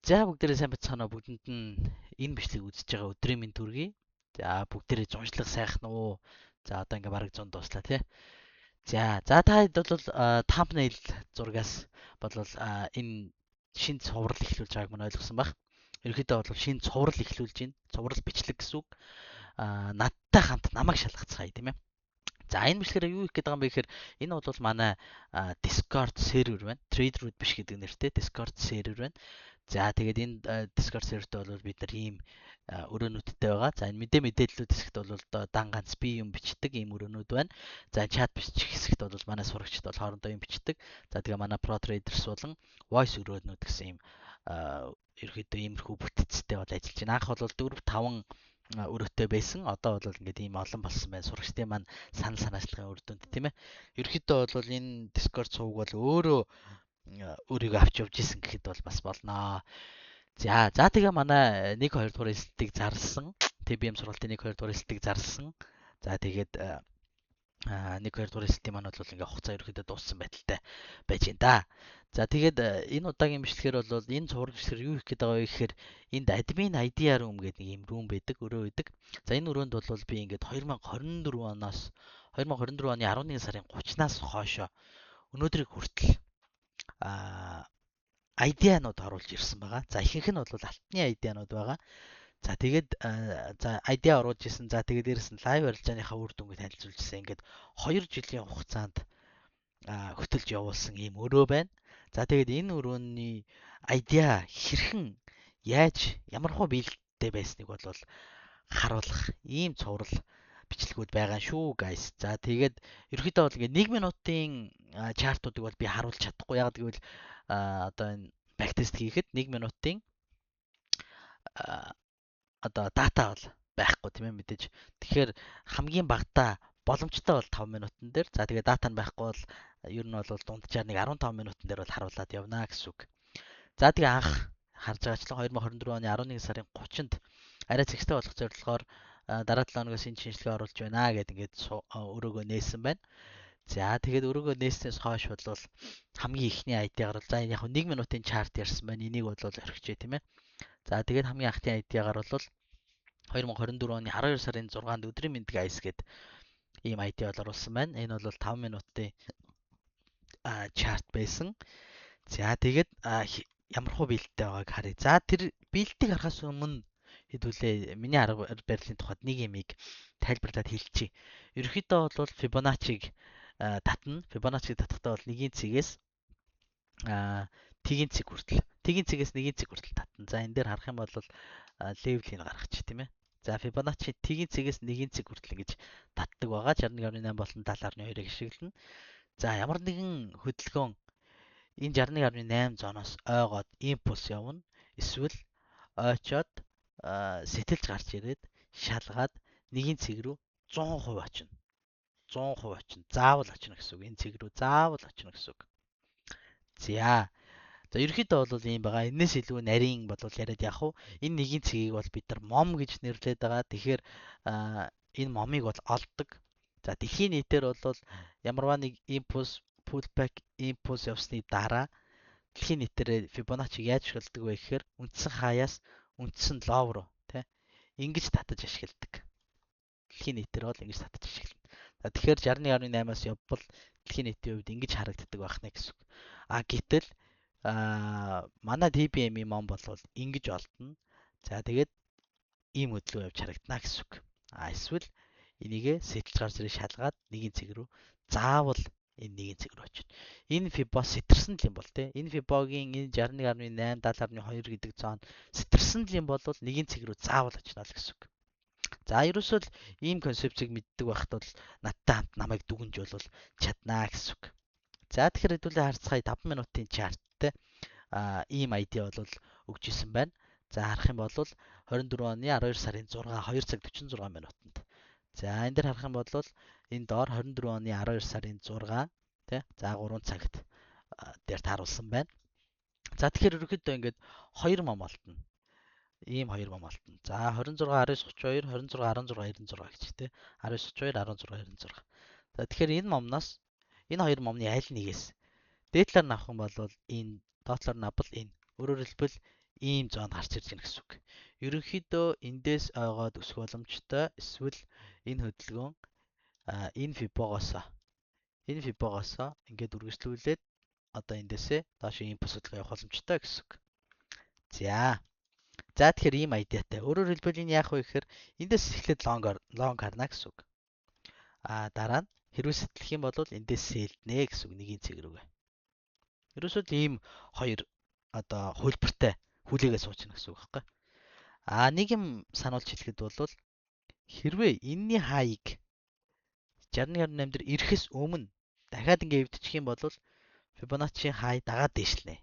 За, бүгдээрээ сайн бацгаана уу? Бүгдэнд нь энэ бичлэгийг үзэж байгаа өдрийн мэнд төргий. За, бүгдээрээ зуншлаг сайхан уу? За, одоо ингээ бараг зун дууслаа, тий. За, та хэд бол thumbnail зургаас болвол энэ шинэ цуврал эхлүүлж байгааг мань ойлгосон байх. Ерөнхийдөө бол шинэ цуврал эхлүүлж байна. Цуврал бичлэг гэсэн үг. Надтай хамт намайг шалгацгаая, тийм ээ. За, энэ бичлэгээр юу хийх гээд байгаа юм бэ гэхээр энэ бол манай Discord сервер байна. Trader-үүд биш гэдэг нэртэй Discord сервер байна. За, тэгээд энэ Discord серверт бол бид нар ийм өрөөнүүдтэй байгаа. За, энэ мэдээллүүд хэсэгт бол одоо дан ганц би юм бичдэг ийм өрөөнүүд байна. За, чат бичих хэсэгт бол манай сурагчид бол хоорондоо юм бичдэг. За, тэгээ манай Pro Traders болон Voice өрөөнүүд гэсэн ийм ерөөхдөө иймэрхүү бүтцтэй бол ажиллаж байна. Анх бол 4 5 өрөөтэй байсан. Одоо бол ингээд ийм олон болсон байна. Сурагчдын маань санал санаачлагын үр дүнд, тийм ээ. Ерөнхийдөө бол энэ Discord сувг бол өөрөө өөрийгөө авч явж исэн гэхэд бол бас болноо. За, тэгээ манай 1 2 дугаар элсэлтийг зарлсан. TBM сургалтын 1 2 дугаар элсэлтийг зарлсан. За, тэгээд 1 2 дугаар элсэлтийн маань бол ингээ хугацаа ерөнхийдөө дууссан байдалтай байж байна да. За, тэгээд энэ удаагийн бичлэгээр бол энэ цуврал бичлэгээр юу хийх гээд байгаа вэ гэхээр энд admin IDR room гэдэг нэг юм room байдаг, өрөө байдаг. За, энэ өрөөнд бол би ингээд 2024 оноос 2024 оны 11 сарын 30-наас хойшоо өнөөдрийг хүртэл idea-нууд оруулж ирсэн байгаа. За, ихэнх нь бол алтны idea-нууд байгаа. За, тэгээд за idea оруулж ирсэн. За, тэгээд дээрэс нь live арилжааныхаа үр дүнгийг танилцуулж ирсэн. Ингээд 2 жилийн хугацаанд хөтөлж явуулсан ийм өрөө байна. За, тэгээд энэ өрөөний idea хэрхэн яаж ямар хуу биелэлтэй байсныг бол харуулах ийм цуврал бичлэгүүд байгаа шүү, guys. За, тэгээд ерөнхийдөө бол ингээд 1 минутын chart-уудыг бол би харуулж чадахгүй. Яг гэвэл одоо энэ backtest хийхэд 1 минутын одоо дата бол байхгүй, тийм ээ, мэдээж. Тэгэхээр хамгийн багадаа боломжтой бол 5 минутан дээр. За, тэгээд дата нь байхгүй бол ер нь бол дунджаар нэг 15 минутан дээр бол харуулад явна гэсэн үг. За, тэгээ анх харж байгаачлан 2024 оны 11 сарын 30-нд арай цэгцтэй болох зорилгоор дараа 7 хоногоос энэ шинжилгээ оруулж байна гэд ингээд өрөөгөө нээсэн байна. За, тэгээд өрөөгөө нээснээс хойш бол хамгийн эхний idea-гаар бол за яг 1 минутын chart ярьсан байна. Энийг бол орхижээ, тийм ээ. За, тэгээд хамгийн анхны idea-гаар бол 2024 оны 12 сарын 6-нд өдрийн мэнд guys гэд ийм idea бол оруулсан байна. Энэ бол 5 минутын chart байсан. За, тэгээд ямар хуу биелэлтэй байгааг харъя. За, тэр биелэлтийг харахаас өмнө хэдүүлээ миний арга барилын тухайд нэг юмыг тайлбарлаад хэлчихье. Ерөнхийдөө бол Fibonacci-г татна. Fibonacci-г татахдаа бол нэгийн цэгээс тэгийн цэг хүртэл. Тэгийн цэгээс нэгийн цэг хүртэл татна. За, энэ дээр харах юм бол level-ийг гаргачих, тийм ээ. За, Fibonacci тэгийн цэгээс нэгийн цэг хүртэл ингэж татдаг байгаа. 61.8 болон 70.2-ыг ашиглана. За, ямар нэгэн хөдөлгөөн энэ 61.8 zone-оос ойгоод импульс явна. Эсвэл ойчоод сэтэлж гарч ирээд шалгаад нэгийн цэг рүү 100% очино. 100% очино. Заавал очино гэсэн үг. Энэ цэг рүү заавал очино гэсэн үг. За. За, ерөнхийдөө бол ийм байгаа. Энээс илүү нарийн болвол яриад яах вэ? Энэ нэгийн цэгийг бол бид нар мом гэж нэрлэдэг байгаа. Тэгэхээр энэ момыг бол олдог. За, дэлхийн нийтээр бол ямарваа нэг импульс, pullback, импульс явсны дараа дэлхийн нийтээр Fibonacci яаж ашигладаг вэ гэхээр үндсэн хаяас үндсэн low руу, тий, ингэж татаж ашигладаг. Дэлхийн нийтээр бол ингэж татаж ашиглана. За, тэгэхээр 61.8-аас явбал дэлхийн нийтийн хувьд ингэж харагддаг байх нэ гэсэн үг. А гэтэл манай TBM-ийн мом бол ингэж олдно. За, тэгээд ийм хөдөлгөөн явж харагдана гэсэн үг. А эсвэл энийгээ сэтэлж гарч ирээ шалгаад нэгийн цэг рүү заавал энэ нэгийн цэг рүү очино. Энэ Fibo сэтэрсэн л юм бол, те. Энэ Fibo-гийн энэ 61.8 70.2 гэдэг zone сэтэрсэн л юм бол нэгийн цэг рүү заавал очино л гэсэн үг. За, ерөөсөө л ийм концепцийг мэддэг байхад бол надтай хамт намайг дүгнж бол чаднаа гэсэн үг. За, тэгэхээр хэдүүлээ харцгаая 5 минутын chart-тай ийм idea бол өгч исэн байна. За, харах юм бол 24 оны 12 сарын 6 2 цаг 46 минутанд. За, энэ дээр харах юм бол энэ доор 24 оны 12 сарын 6, тий. За, 3 цагт дээр тааруулсан байна. За, тэгэхээр ерөнхийдөө ингээд 2 мом олдно. Ийм 2 мом олдно. За, 26 19 32 26 16 96 гэж, тий. 19 32 16 96. За, тэгэхээр энэ момноос энэ хоёр момны аль нэгээс дээд талаар нь авах юм бол энэ, доод талаар нь авбал энэ. Өөрөөр хэлбэл Ийм zone гарч ирж байна гэсэн үг. Ерөнхийдөө эндээс ойгоод өсөх боломжтой. Эсвэл энэ хөдөлгөөн энэ Fibo-гоос ингээд үргэлжлүүлээд одоо эндээсээ доош импульс хөдөлгөөн явах боломжтой гэсэн үг. За. За, тэгэхээр ийм idea тай. Өөрөөр хэлбэл энэ яах вэ гэхээр эндээс эхлээд long харна гэсэн үг. А дараа нь хэрвээ сэтлэх юм бол эндээс sell днэ гэсэн үг, нэгийн цэг рүүгээ. Ерөөсөө л ийм хоёр одоо хувилбартай хүлээгээ суучна гэсэн үг байхгүй. А нэг юм сануулж хэлэхэд бол хэрвээ энэний high ыг 61.8 дээр ирэхээс өмнө дахиад ингээ эвдчих юм бол Fibonacci high дагаад дээшлэнэ.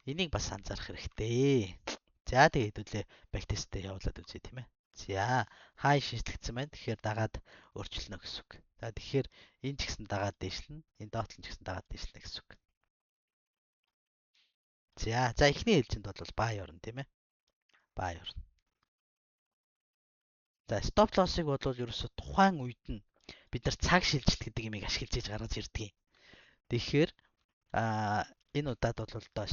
Энийг бас анзаарах хэрэгтэй. За, тэгээ хэдүүлээ backtest ээ явуулаад үзье, тийм ээ. За, high шинжлэгдсэн байна. Тэгэхээр дагаад өөрчилнө гэсэн үг. За, тэгэхээр энэ ч гэсэн дагаад дээшлэнэ. Энэ доотлон ч гэсэн дагаад дээшлэнэ гэсэн үг. За, за, эхний ээлжинд бол buy орно, тийм ээ. Buy орно. За, stop loss-ыг бол ерөөсө тухайн үед нь бид нар цаг шилжилт гэдэг юмыг ашиглаж иж гаргаж ирдэг. Тэгэхээр энэ удаад бол одоо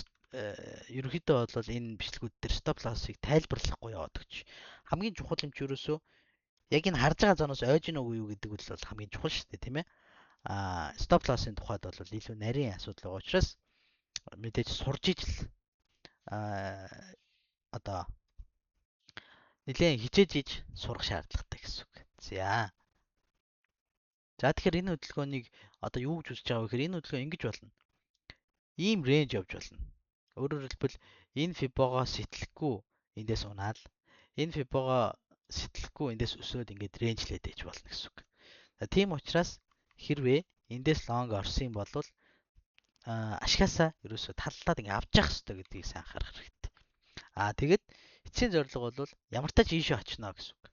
ерөнхийдөө бол энэ бичлэгүүд дээр stop loss-ыг тайлбарлахгүй яваад өгч. Хамгийн чухал юм чи ерөөсөө яг энэ харж байгаа zone оос ойж гинэ үгүй юу гэдэг нь бол хамгийн чухал шүү дээ, тийм ээ. Stop loss-ын тухайд бол илүү нарийн асуудал байгаа учраас мэдээж сурж ижил одоо нэлээд хичээж иж сурах шаардлагатай гэсэн үг. За. За, тэгэхээр энэ хөдөлгөөнийг одоо юу гэж үзэж байгаа вэ гэхээр энэ хөдөлгөөн ингэж болно. Ийм range явж болно. Өөрөөр хэлбэл энэ Fibo-гоо сэтлэхгүй эндээс унаал, энэ Fibo-гоо сэтлэхгүй эндээс өсөөд ингээд range лээд ээж болно гэсэн үг. За, тийм учраас хэрвээ эндээс long орсон юм бол ашгаасаа ерөөсөө таллаад ингээ авч явах хэрэгтэй гэдгийг сайн анхаарах хэрэгтэй. Аа, тэгэд эцсийн зорилго бол ямар ч тач ийшээ очино гэсэн үг.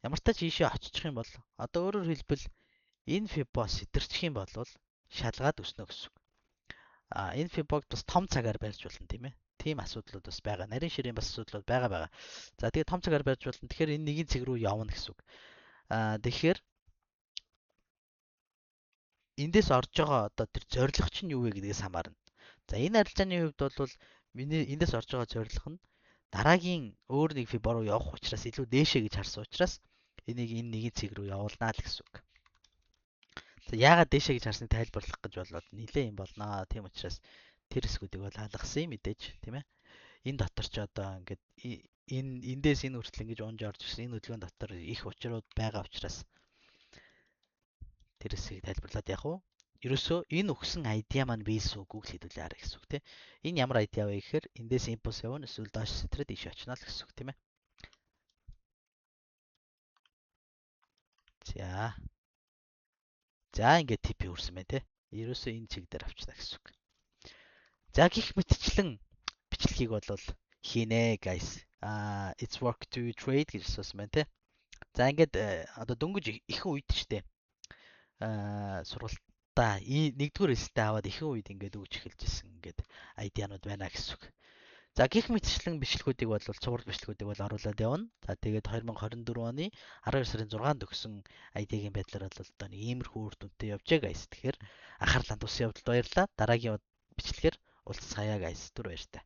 Ямар ч тач ийшээ очих юм бол одоо өөрөөр хэлбэл энэ Fibo сэтэрчих юм бол шалгаад өснө гэсэн үг. А энэ Fibo-г бас том цагаар барьж болно, тийм ээ. Тийм асуудлууд бас байгаа. Нарийн ширийн бас асуудлууд байгаа байгаа. За, тэгээ том цагаар барьж болно. Тэгэхээр энэ нэгийн цэг рүү явна гэсэн үг. А тэгэхээр эндээс орж байгаа одоо тэр зорилго чинь юу вэ гэдгээс хамаарна. За, энэ арилжааны хувьд бол миний эндээс орж байгаа зорилго нь дараагийн өөр нэг Fibo руу явах учраас илүү дээшээ гэж харсан учраас энийг энэ нэгийн цэг рүү явуулнаа л гэсэн үг. За, яагаад дээшээ гэж харсныг тайлбарлах гэж болоод нилээ юм болноо. Тийм учраас тэр хэсгүүдийг бол алгасан мэдээж, тийм ээ. Энэ дотор ч одоо ингээд энэ эндээс энэ хүртэл ингэж унж орж ирсэн энэ хөдөлгөөн дотор их учрууд байгаа учраас тэр хэсгийг тайлбарлаад яг уу ерөөсөө энэ өгсөн idea маань биелсэн үгүй л хэдүүлээ хараа гэсэн үг, тийм. Энэ ямар idea вэ гэхээр эндээс импульс явна эсвэл доош сэтрээд ийш очино л гэсэн үг, тийм ээ. За. За, ингээд TP хүрсэн байна те. Ерөөсөө энэ цэг дээр авчна гэсэн үг. За, гих мэтчлэн бичлэгийг бол хийнэ, guys. А it's work to trade гэж асуусан байна те. За, ингээд одоо дөнгөж ихэнх үед штэ. Сургалтаа нэгдүгээр элсэлтээ аваад ихэнх үед ингээд өгч эхэлж исэн ингээд idea нууд байна гэсэн үг. За, гих мэтчлэн бичлэгүүдийг бол цуврал бичлэгүүдийг бол оруулаад явна. За, тэгээд 2024 оны 12 сарын 6-нд өгсөн idea гийн байдлаар бол одоо нэг иймэрхүү үр дүнтэй явжээ, guys. Тэгэхээр анхаарал хандуулсан явдалд баярлалаа. Дараагийн бичлэгээр уулзцаая, guys. Түр баяртай.